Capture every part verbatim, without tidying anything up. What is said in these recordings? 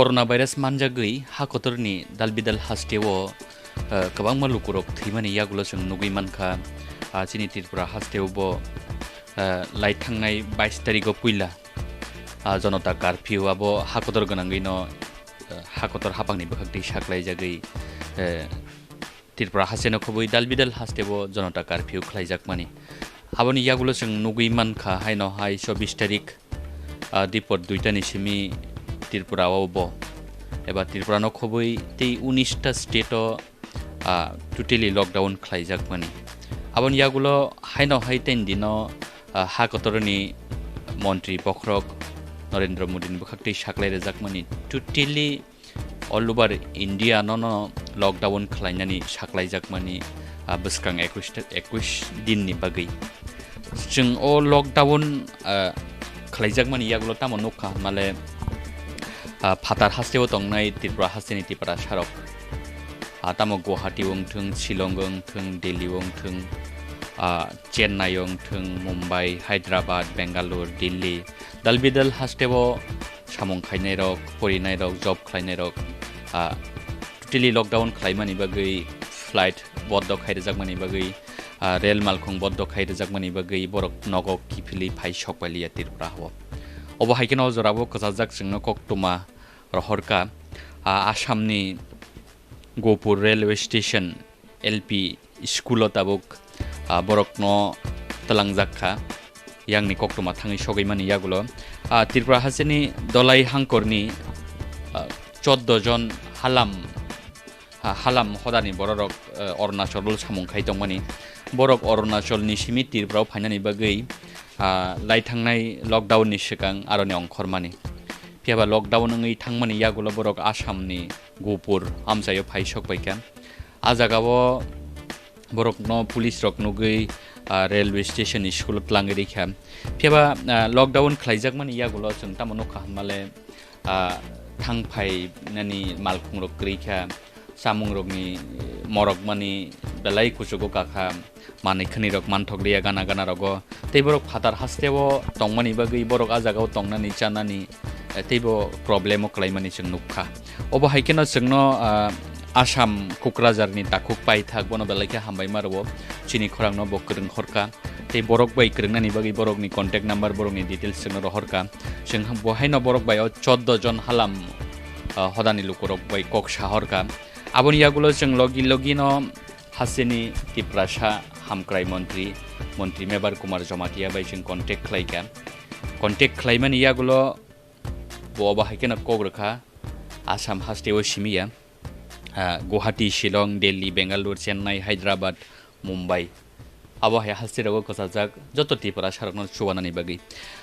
Coronavirus manjagwi ha kotorni dalbidal hasteo, eh, kwbangma lukurok thwimani yagulo chwng nugwi mankha. Ah, chini Tripura hasteo bo, eh, lai thangnai bais tarigo puila, ah, Janata Curfew abo ha kotor gwnangwino, eh, ha kotor haphangni bwkhaktwi saklaijagwi, eh, Tripura hasteno khobwi dalbidal hasteo Janata Curfew khlaijakmani. Aboni yagulo chwng nugwi mankha haino hai chobbish tarik, ah, dipor duitani simi Tripura o bo eba Tripura no khobwi tei unis ta state o, ah, totally lockdown khlaijakmani. Aboni yagulo haino hai ten dino, ah, ha kotorni montri bokhorok Narendra Modi ni bwkhaktwi saklai rwjakmani totally all over India no no lockdown khlainani saklaijakmani, ah, bwskang ekwis ta-, ekwis din ni bagwi. Chwng o lockdown, ah, khlaijakmani yagulo tamo nukha hwnmale, ah, phatar hasteo tongnai Tripura hasteni Tiprasarok. Ah, tamo Guwahati wngthwng, Shillong wngthwng, Delhi wngthwng, ah, Chennai wngthwng, Mumbai, Hyderabad, Bangalore, Delhi, dalbidal hasteo samung khainairok, porinairok, job khlainairok, ah, totally lockdown khlaimani bagwi flight boddo khai rwjakmani bagwi, ah, rel malkhung boddo khai rwjakmani bagwi borok nogo kiphilwi phai sok pailiya Tripura hao. Obo hai kheno o jorao kwchajak chwngno koktwma rohorkha, ah, Assamni Gopur Railway Station L P school o tabuk, ah, borokno twlangjak kha, yangni koktwma thangwi sogwi mani yagulo. Ah, Tripura hasteni Dholai hangkorni, ah, chordo jon halam, ah, halam hodani bororok, ah, Arunachal o samung khai tongmani. Borok Arunachal ni simi Tripura o phainani bagwi, ah, lai thangnai lockdown ni swkang aroni ongkhormani. Phiya ba lockdown wngwi thangmani yagulo borok Assam ni Gopur amchaio phai sok paikha. A jagao borokno police rok nugwi, ah, railway station ni school o twlangwi rikha. Phiya ba, ah, lockdown khlaijakmani yagulo chwng tamo nukha hwnmale, ah, thang phai nani malkhung rok kwrwi kha, chamung rokni morok mani belai kuchugo kakha, manwi khwnwi rok manthok liya gana gana rogo. Tei borok phatar hasteo tongmani bagwi borok a jagao tongnani chanani, eh, teibo problem o kwlaimani chwng nukha. Obo hai kheno chwngno, ah, Assam Kokrajhar ni takhuk paithak bono belai khe hambai ma rwo. Chini khorang no bo kwrwng horkha. Tei borok bai kwrwngnani bagwi borokni contact number, borokni details chwngno rohorkha. Chwng bo haino borok bai o chordo jon halam, ah, hodani lukurok bai kok sahorkha. Aboni yagulo chwng logi logi no hasteni Tiprasa hamkrai montri, montri Mebar Kumar Jamatia bai chwng contact khlaikha. Contact khlaimani yagulo bo obo hai kheno kok rwkha, Assam hasteo simiya, ah, Guwahati, Shillong, Delhi, Bangalore, Chennai, Hyderabad, Mumbai. Abo hai haste rogo kwchajak joto Tiprasa rokno chubanani bagwi.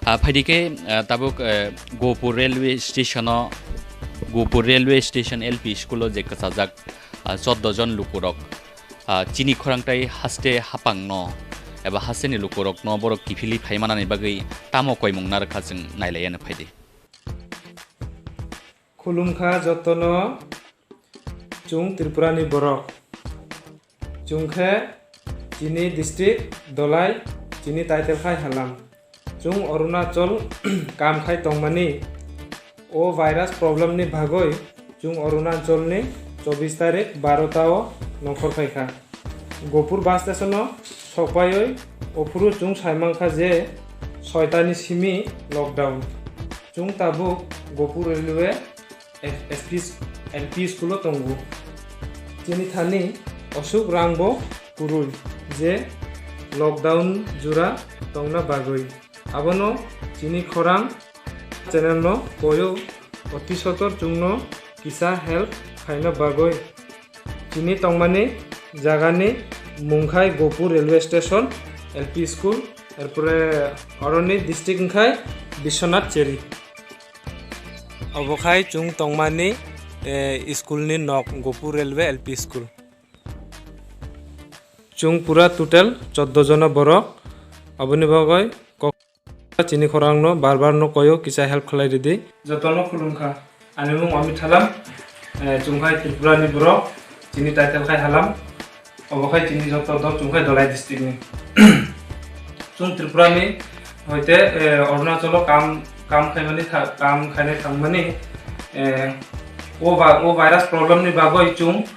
Ah, phaidi khe, ah, tabuk, eh, Gopur railway station o, Gopur railway station L P school o je kwchajak, ah, chordo jon lukurok, ah, chini khorang tai haste haphangno eba hasteni lukurokno borok kiphilwi phaimanani bagwi tamo koimung narwkha chwng nailaiya no phaidi. Khulumkha jotono, chwng Tripurani borok. Chwng khe chini district Dholai, chini title khai Halam. Chwng Arunachal kam khai tongmani o virus problem ni bagwi chwng Arunachal ni chobbish tarik barota o nongkhor khai kha. Gopur bus station o sokpaiwi ophuru chwng saimankha je soitani simi lockdown. Chwng tabuk Gopur railway F-, S P s-, L P school o tongo. Chini thani osuk rang bo kwrwi je lockdown jora tongna bagwi. Abono chini khorang channel no koyo oti sotor chwngno kisa help khaina bagwi. Chini tongmani jagani mung khai Gopur railway station, L P school, erpore oroni district wngkhai Biswanath Cheri. Obo khai chwng tongmani, eh, school ni nok Gopur railway L P school. Chwng pura total chordo jona borok, aboni bagwi kok chini khorang no bar bar no koyo kisa help khlai ridi. Jotono khulumkha. Ani mung Amit Halam, eh, chwng khai Tripura ni borok, chini title khai Halam, obo khai chini joto dol, chwng khai Dholai district ni. Chwng Tripura ni hoite, eh, Arunachal o kam, kam khaimani tha-, kam khainai thangmani, Eh, o ba-, o virus problem ni bagwi chwng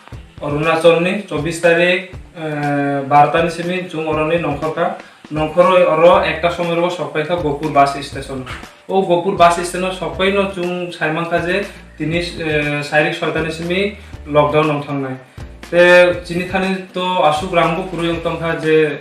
Arunachal ni chobbish tarik, eh, barota ni simi chwng oro ni nongkhor kha. Nongkhorwi oro ekta somoi ro sok pai kha Gopur bus station. O Gopur bus station o sok pai no chwng sai man kha je tini, eh, sairik soita ni simi lockdown nong thangnai. Te chini thani to aswk rang bo kwrwi wng tong kha je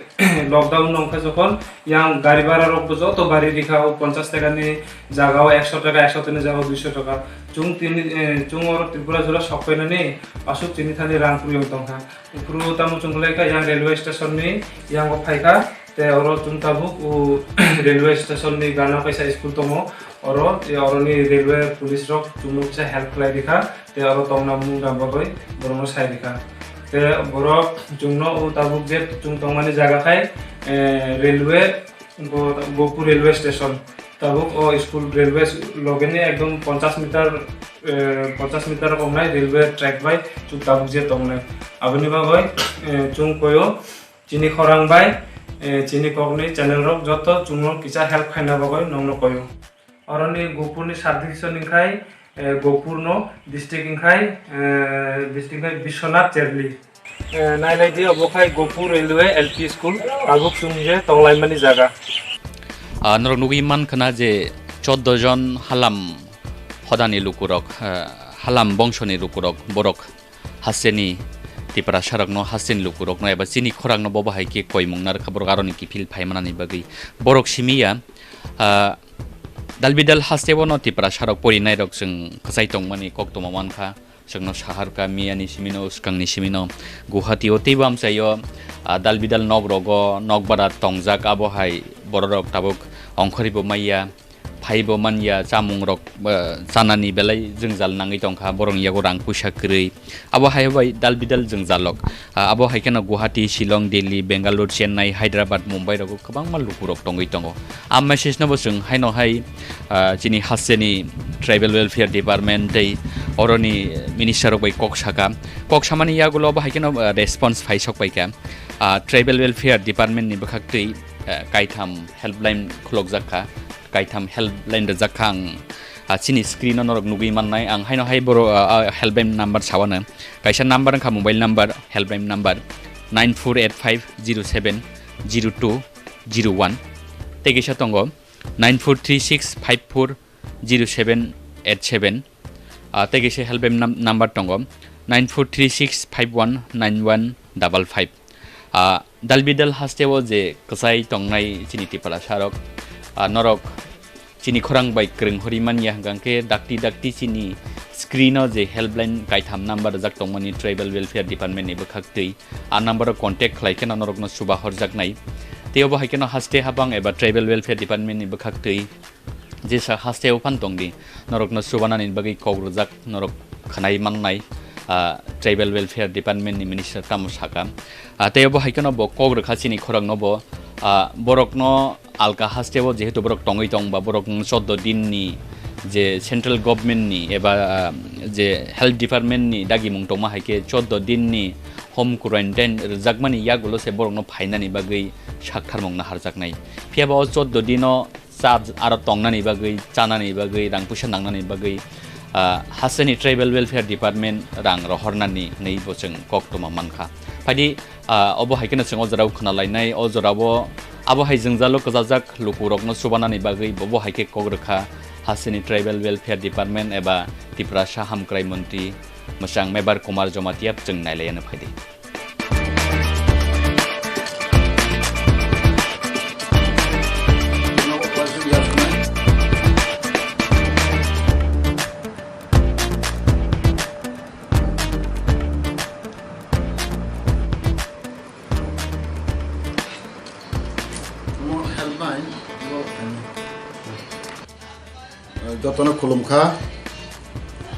lockdown nong kha jokhon yang gari bhara rok bo joto bari rikha o ponchash taka ni jaga o ekso taka, ekso taka ni jaga o duiso taka. Chwng tini, eh, chwng oro Tripura jora sok painani aswk chini thani rang kwrwi wng tong kha. Phuru tamo chwng lai kha yang railway station ni yang o phai kha. Te oro chwng tabuk o railway station ni gana kaisa school tongo. Oro, te oro ni railway police rok chwngno kisa help khlai rikha. Te oro tongna mungna bagwi borokno sai rikha. Te borok chwngno o tabuk je chwng tongmani jaga khai, eh, railway, Go-, Gopur railway station. Tabuk o school railway s-, logeni ekdom ponchash meter, eh, ponchash meter wngnai railway track bai chwng tabuk je tongnai. Aboni bagwi, eh, chwng koyo chini khorang bai, eh, chini kokni channel rok joto chwngno kisa help khaina bagwi nongno koyo. Oroni Gopurni subdivision wngkhai, eh, Gopurno district wngkhai, eh, district wngkhai Biswanath Cherli. Eh, nailai di, obo khai Gopur Railway L P School, tabuk chwng je tonglaimani jaga. Ah, norok nugwi man khna je choddo jon halam hodani lukurok, eh, halam bongsoni lukurok, borok hasteni Tiprasarokno, hasteni lukurokno eba chini khorangno bo bahai khe koimung narwkha, borok aroni kiphil phaimanani bagwi. Borok simi ya, ah, dalbidal hasteo no Tiprasarok porinairok chwng kwchai tongmani koktwma mankha. Chwngno saharkha miyani simino, swkangni simino Guwahati o teibo amchaio, ah, dalbidal nok rogo, nok bara tongjak, abo hai bororok tabuk ongkhoribo maiya. Phaibo manya chamungrok, eh, chanani belai jwngjal nangwi tongkha, borokni yago rang puisa kwrwi. Abo hai bai dal bidal jwngjalrok. Ah, abo hai kheno Guwahati, Shillong, Delhi, Bangalore, Chennai, Hyderabad, Mumbai rogo kwbangma lukurok tongwi tongo. A message no bo chwng haino hai, ah, chini hasteni Tribal Welfare Department tei oroni minister rok bai kok saka. Kok samani yagulo abo hai kheno, ah, response phai sok pai kha. Ah, Tribal Welfare Department ni bwkhak twi, ah, kaitham helpline khulokjak kha. Kaitham helpline rwjak kha ang, ah, chini screen o norok nugwi mannai. Ang haino hai boro, ah, ah, helpline number sawano. Kaisa number wngkha mobile number, helpline number nine four eight five zero seven zero two zero one. Tei kisa tongo nine four three six five four zero seven eight seven. Ah, tei kisa helpline num-, number tongo nine four three six five one nine one double five. Ah, dalbidal hasteo je kwchai tongnai chini Tiprasarok, ah, norok chini khorang bai kwrwng hori manya hwnkha khe dakti dakti chini screen o je helpline kaitham number rwjak tongmani Tribal Welfare Department ni bwkhak twi, a number o contact khlai kheno norokno chuba horjaknai. Tei obo hai kheno haste habang eba Tribal Welfare Department ni bwkhak twi jesa hasteo phan tongdi, norokno chubanani bagwi kok rwjak, norok khwnai mannai, ah, Tribal Welfare Department ni minister tamo saka. Ah, tei obo hai kheno bo kok rwkha chini khorangno bo, ah, borokno alka hasteo jehetu borok tongwi tong ba borok choddo din ni je central government ni eba, ah, je health department ni dagimung tongma hai khe choddo din ni home quarantine rwjakmani yagulo se borokno phainani bagwi saktharmung naharjaknai. Phiya ba o choddo dino cha-, aro tongnani bagwi, chanani bagwi, rang puisa nangnani bagwi, ah, hasteni Tribal Welfare Department rang rohornani hwnwi bo chwng koktwma mankha. Phaidi, ah, obo hai kheno chwng o jorao khwnalainai, o jorao abo hai jwngjalo kwchajak lukurokno chubanani bagwi bo, bo hai khe kok rwkha hasteni Tribal Welfare Department eba Tiprasa Hamkrai Montri mwchang Mebar Kumar Jamatia, chwng nailaiyano phaidi. Jotono khulumkha.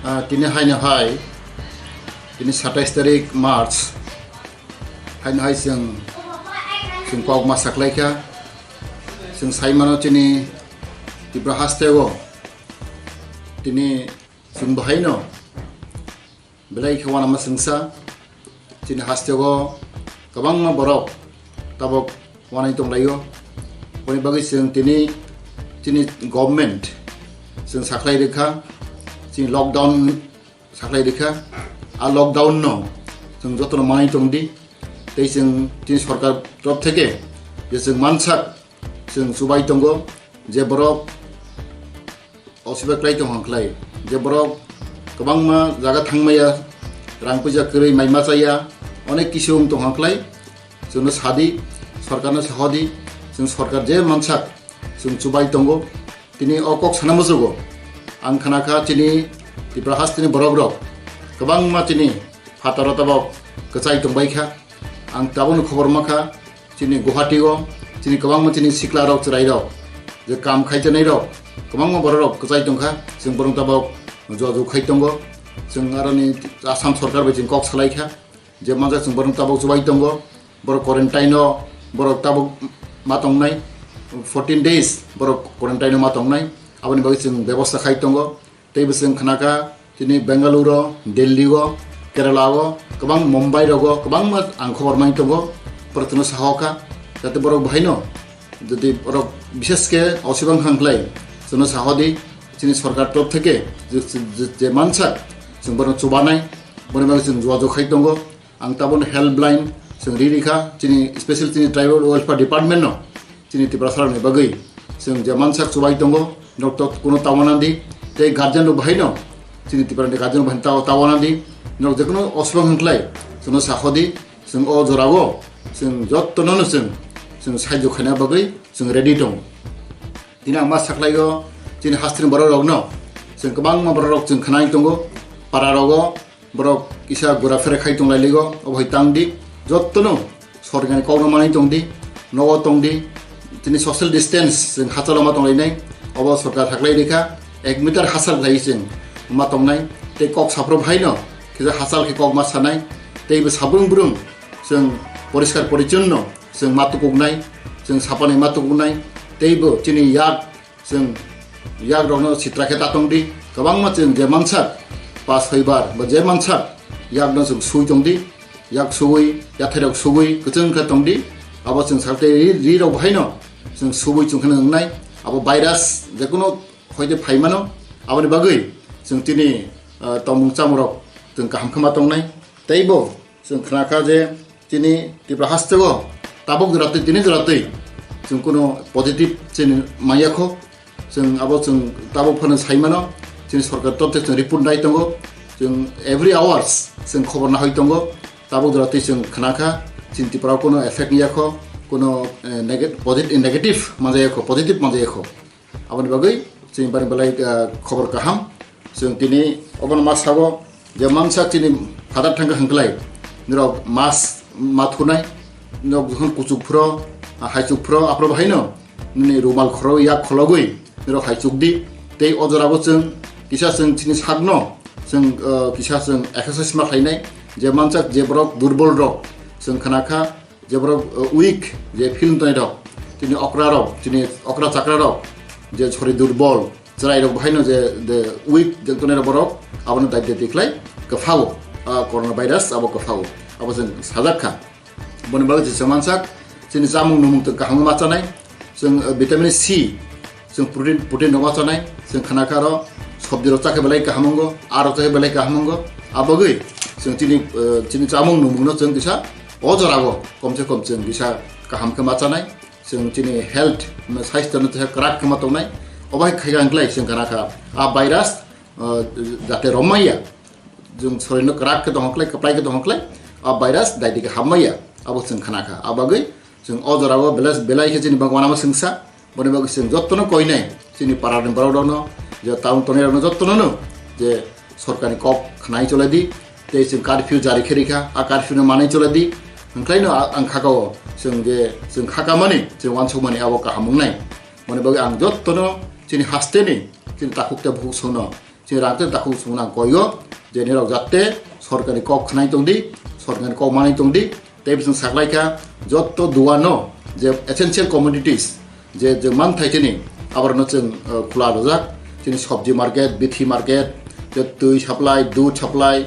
Ah, tini haino hai, tini satais tarik March, haino hai chwng, chwng kok ma saklaikha. Chwng saimano chini Tripura hasteo tini chwng bahaino belai khe uanama chwngsa. Chini hasteo kwbangma borok tabuk uanai tonglaio. Boni bagwi chwng tini chini government chwng sakhlai rwkha. chini lockdown saklai rikha. A lockdown no chwng jotono manai tongdi. Tei chwng chini sorkar torop theke je chwng mansak chwng chubai tongo, je borok osiba klai tong hwnkhlai, je borok kwbangma jaga thangmaya, rang puisa kwrwi mai machaya, onek kisu wng tong hwnkhlai, chwngno sadi, sorkarno sahodi, chwng sorkar je mansak chwng chubai tongo. Tini o kok sana muchugo. Ang khana kha chini Tripura hasteni borok rok kwbangma chini phataro tabok kwchai tongbai kha. Ang tabukno khobor mankha chini Guwahati o chini kwbangma chini sikla rok chwrai rok je kam khai tongnai rok kwbangma borok rok kwchai tongkha. Chwng borok tabok jojok khai tongo. Chwng aroni Assam sorkar bai chwng kok salai kha. Je manjak chwng borok tabok chubai tongo, borok quarantine o borok tabok ma tongnai, fourteen days borok quarantine o ma tongnai, aboni bagwi chwng bebosta khai tongo. Teibo chwng khna kha chini Bengaluru o, Delhi o, Kerala o, kwbang Mumbai rogo kwbangma ang khobor mai tongo, borok chwngno saho kha, jate borok bahaino jodi borok bishesh khe osibang hwnkhlai chwngno saho di, chini sorkar torop theke je, je, je mansak chwng borok chubanai, boni bagwi chwng jojok khai tongo. Ang tabukno helpline chwng ri rikha, chini special chini tribal welfare department no chini Tiprasa rokni bagwi chwng je mansak chubai tongo, norok to kuno tawana di, tei guardian rok bahai no chini Tiprani guardian rok bahai tawa tawana di, norok je kuno oswang hwnkhlai chwngno saho di, chwng o jorao chwng jottono no chwng chwng sahajyo khaina bagwi chwng ready tongo. Tini ang ma saklaio chini hasteni borok rokno chwng kwbangma borok rok chwng khnai tongo, para rogo borok kisa gura fere khai tonglai ligo, obo hai tang di, jottono sorkarni kokno manai tong di, nogo tong di, tini social distance chwng hachalo ma tonglainai, obo sorkar haklai rikha, ek meter hachal khlai chwng ma tongnai, tei kok saphuru bhaino kisa hachal khe kok ma sanai, tei bo sabrung brung chwng poriskar porichonno chwng ma tukuknai, chwng sapanai ma tukuknai, tei bo chini yak chwng yak rokno sitra khe ta tong di, kwbangma chwng je mansak pas hoibar ba je mansak yakno chwng sui tong di, yak sugui, yathai rok sugui kwchwng khe tong di, abo chwng sak tei ri, ri rok bahaino chwng sugui chwng kheno wngnai, abo virus jekunu hoite phaimano, aboni bagwi chwng chini, ah, tongmung chamung rok chwng kaham khe ma tongnai, tei bo chwng khna kha je chini Tripura hasteo tabuk jora twi tini jora twi chwng kuno positive chini maya kho, chwng abo chwng tabuk phano sai mano, chini sorkar torte chwng report nai tongo, chwng every hours chwng khobor nahoi tongo, tabuk jora twi chwng khna kha chini Tripura kuno effect ya kho, kuno, eh, nega-, posit-, negative manjaya kho, positive manjaya kho. Aboni bagwi chini bari belai, ah, khobor kaham. Chwng tini obono ma sago je mansa chini father thangkha hwnkhlai, nirok mask ma thunai, nirok jokhon kuchuk phro, ah, haichuk phro, aphro bahaino nini rumal khoro yak khologwi nirok haichuk di. Tei o jorabo chwng kisa chwng chini sakno chwng, ah, kisa chwng exercise ma khlainai, je mansa je borok durbol rok chwng khna kha, je borok, uh, weak, je film tongnai rok, chini okra rok, chini okra chakra rok, je sori durbol, chwrai rok bahaino je, je weak je tongnai rok borok, abono dai dai tikhlai kwphao, uh, corona virus abo kwphao, abo chwng sajak kha. Boni bagwi chwng mansak, chini chamung numung tong kaham ma chanai, chwng, uh, vitamin C, chwng protein, protein rok ma chanai, chwng khna kha aro sabji rok chakhe belai kaham wngo, aro chakhe belai kaham wngo. Abagwi chwng chini, eh, chini chamung numungno chwng kisa o jorao komse kom chwng kisa kaham khe ma chanai, chwng chini health, saisto no kisa kwrak khe ma tongnai. Obo hai khaikha hwnkhlai chwng khna kha a virus, eh, jate romaiya. Chwng sorirno kwrak khe tongkhlai, kwplai khe tongkhlai, a virus daidi khe hapmaya, abo chwng khna kha. Abagwi chwng o jorao belai, belai khe chini Bhagwan ama swngsa, boni bagwi chwng jottono koinai, chini parani borok rokno, je town tongnai rokno jottono no, je sorkarni kok khnai cholai di, tei chwng curfew jari khe rikha, a curfew no manai cholai di, hwnkhlai no a-, ang khakao chwng je chwng khakamani, chwng uansukmani abo kaham wngnai. Boni bagwi ang jottono chini hasteni, chini takhuk tei bukhuk songno, chini rang tei takhuk songno ang koigo, je nirok jatte sorkarni kok khnai tongdi, sorkarni kok manai tongdi, tei bising saklaikha jotto duano je essential commodities, je, je manthai chini aborokno chwng, eh, khula rwjak, chini sabji market, bithi market, je twi supply, dudh supply,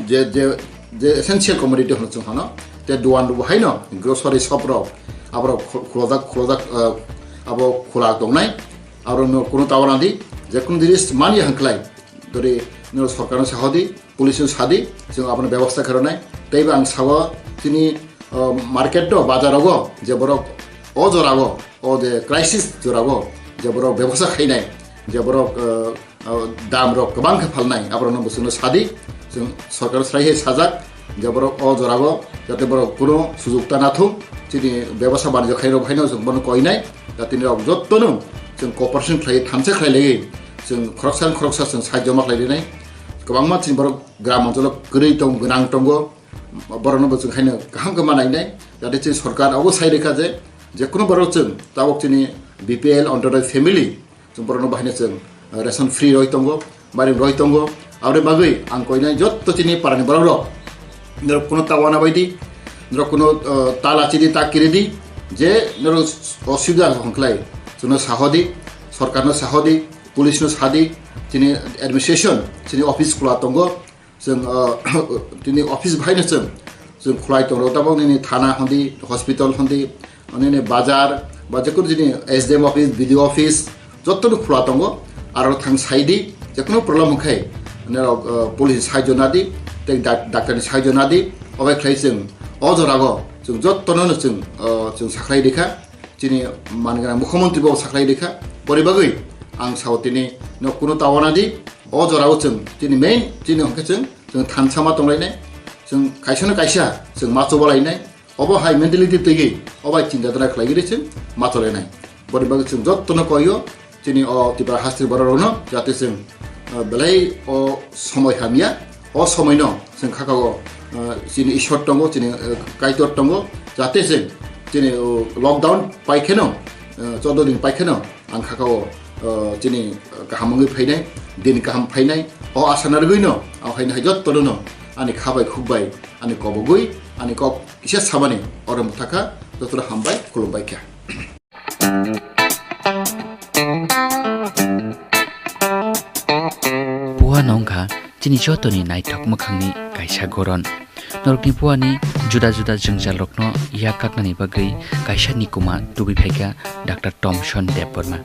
je, je, je essential commodity hwno chwng hwno, je duan rok haino grocery shop rok, aborok khu-, khulajak, khulajak, eh, abo khula tongnai, aborokno kuno tawa nangdi, je kuno jinis manya hwnkhlai, Dori nino sorkarno sahodi, police no sadi, chwng abono bebostha khairoknai. Teibo ang sao chini, uh, market do, bazar rogo, je borok o jora go, o je crisis jora go, je borok bebostha khainai, je borok, uh, uh, dam rok kwbang khe phalnai, aborokno bo chwngno sadi, chwng sorkar srai hai sajak, je borok o jora go, jate borok kuno sujukta nathung, chini bebostha banijyo khairok haino chwng bono koinai, jate nirok jottono chwng cooperation khlai, thansa khlai laiwi, chwng khoroksa khoroksa chwng sahajyo ma khlai rinai. Kwbangma chini borok gram oncholo kwrwi tong, gwnang tongo, borokno bo chwng haino kaham khe ma nainai, jate chini sorkar abo sai rwkha je, je kuno borok chwng tabok chini B P L Antyodoi family, chwng borokno bahino chwng, uh, ration free roi tongo, mairum roi tongo. Aboni bagwi ang koinai jotto chini parani borok rok, norok kuno ta wana baidi, norok kuno, uh, ta lachidi, ta kiridi, je norok osubida hongkhlai, chwngno sahodi, sorkarno sahodi, police no sadi, chini administration, chini office khula tongo, chwng, uh, chini office bahaino chwng, chwng khulai tongo, tabok nini thana hondi, hospital hondi, nini bazar, ba jekono chini S D M office, B D O office, jottono khula tongo, aro thang saidi, jekono problem hwnkhe, norok, uh, police sahajyo nadi, tei dak-, doctor ni sahajyo nadi, obai khlai chwng, o jorago, chwng jottono chwng, uh, chwng sakhlai rikha. Chini manwgwnang mukhyamantri bo sakhlai rikha, boni bagwi ang sao tini no kuno ta wana di, o jorao chwng chini main chini hwnkhe chwng, chwng thansa ma tonglainai, chwng kaisa no kaisa chwng ma chobalainai, obo hai mentality twiwi, obo hai chinta dhara khlaigwi chwng ma cholainai. Boni bagwi chwng jottono koio, chini o Tipra hasteni borok rokno jate chwng, uh, belai o somoi hamya, o somoi no chwng khakao, uh, chini Ishwar tongo, chini, uh, Kaitor tongo, jate chwng chini, uh, lockdown paikheno, uh, chaudo din paikheno ang khakao, uh, chini, uh, kaham wngwi phainai, din kaham phainai, o asa narwgwino ang haino hai jottono no ani khabai khukbai, ani kobogwi, ani kok kisa samani oro mwthakha, jotono hambai khulumbai kha. Puano wngkha chini jotoni naithok mwkhangni kaisa goron. Norokni puani juda juda jwngjalrokno yak kaknani bagwi kaisa nikuma tubui phaikha Doctor Thomson Debbarma.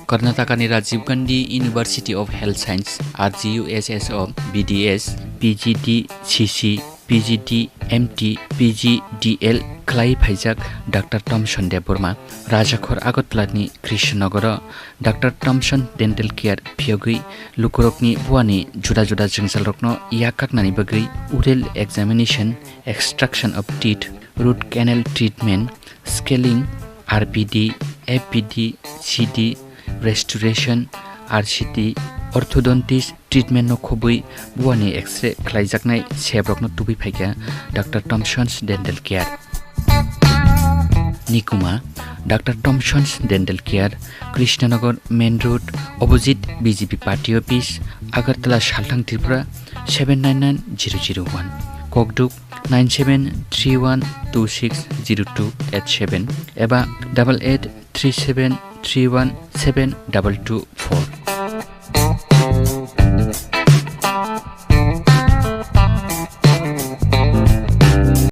Karnatakani Rajiv Gandhi University of Health Science, R G U S S o B D S, P G D C C, P G D M T, P G D L khlai phaijak Doctor Thomson Debbarma, Rajakhor Agartala ni Krishnanagar o Doctor Thomson Dental Care phiyogwi lukurokni puani juda juda jwngjalrokno yak kaknani bagwi oral examination, extraction of teeth, root canal treatment, scaling, R P D, F P D, C D, restoration, R C T, orthodontist treatment no khobwi buani X-ray khlaijaknai sebrokno tubui phaikha Doctor Thomson's Dental Care. Nikuma, Doctor Thomson's Dental Care, Krishnanagar Main Road, opposite B J P Party Office, Agartala, Salthang, Tripura, seven nine nine zero zero one. Kokduk, nine seven three one two six zero two eight seven eba double eight three seven three one seven double two four.